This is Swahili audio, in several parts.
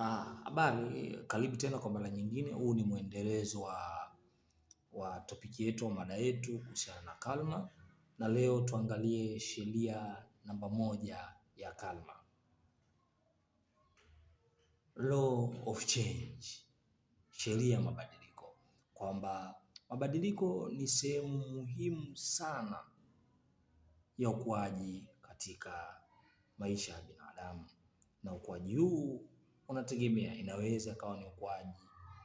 Habari, karibu tena kwa mara nyingine. Huu ni mwendelezo wa topiki yetu wa mada yetu kuhusiana na karma, na leo tuangalie sheria namba 1 ya karma, law of change, sheria ya mabadiliko, kwamba mabadiliko ni sehemu muhimu sana ya ukuaji katika maisha ya binadamu, na ukuaji huu unategemea, inaweza kawa ni ukuaji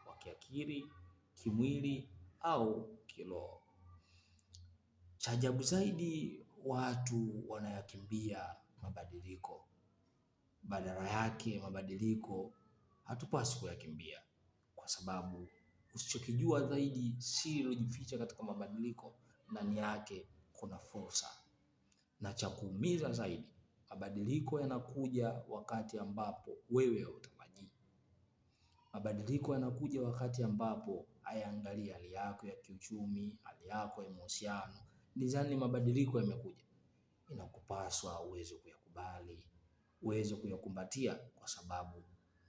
wa kiakili, kimwili au kiroho. Cha ajabu zaidi, watu wanayakimbia mabadiliko. Badala yake mabadiliko hatupaswi kuyakimbia, kwa sababu usichokijua zaidi, siri iliyojificha katika mabadiliko, ndani yake kuna fursa. Na cha kuumiza zaidi, mabadiliko yanakuja wakati ambapo wewe hautarajii. Mabadiliko yanakuja wakati ambapo hayaangalii hali yako ya kiuchumi, hali yako ya mahusiano. Nizani mabadiliko yamekuja, inakupaswa uweze kuyakubali, uweze kuyakumbatia kwa sababu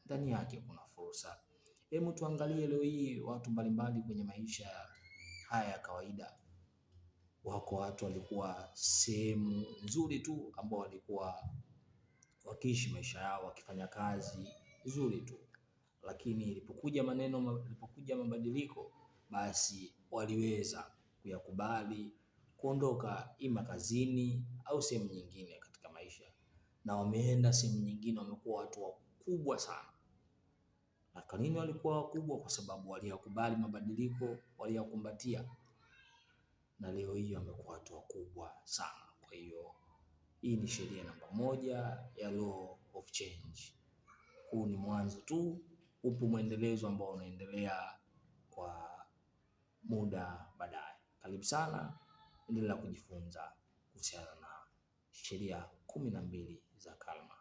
ndani yake kuna fursa. Hebu tuangalie leo hii watu mbalimbali kwenye maisha haya ya kawaida. Wako watu walikuwa sehemu nzuri tu ambao walikuwa wakiishi maisha yao wakifanya kazi nzuri tu, lakini ilipokuja maneno, ilipokuja mabadiliko, basi waliweza kuyakubali kuondoka ima kazini au sehemu nyingine katika maisha, na wameenda sehemu nyingine, wamekuwa watu wakubwa sana. Na kwa nini walikuwa wakubwa? Kwa sababu waliyakubali mabadiliko, waliyakumbatia, na leo hii wamekuwa watu wakubwa sana. Kwa hiyo hii ni sheria namba 1 ya law of change. Huu ni mwanzo tu, upo mwendelezo ambao unaendelea kwa muda baadaye. Karibu sana, endelea kujifunza kuhusiana na sheria 12 za karma.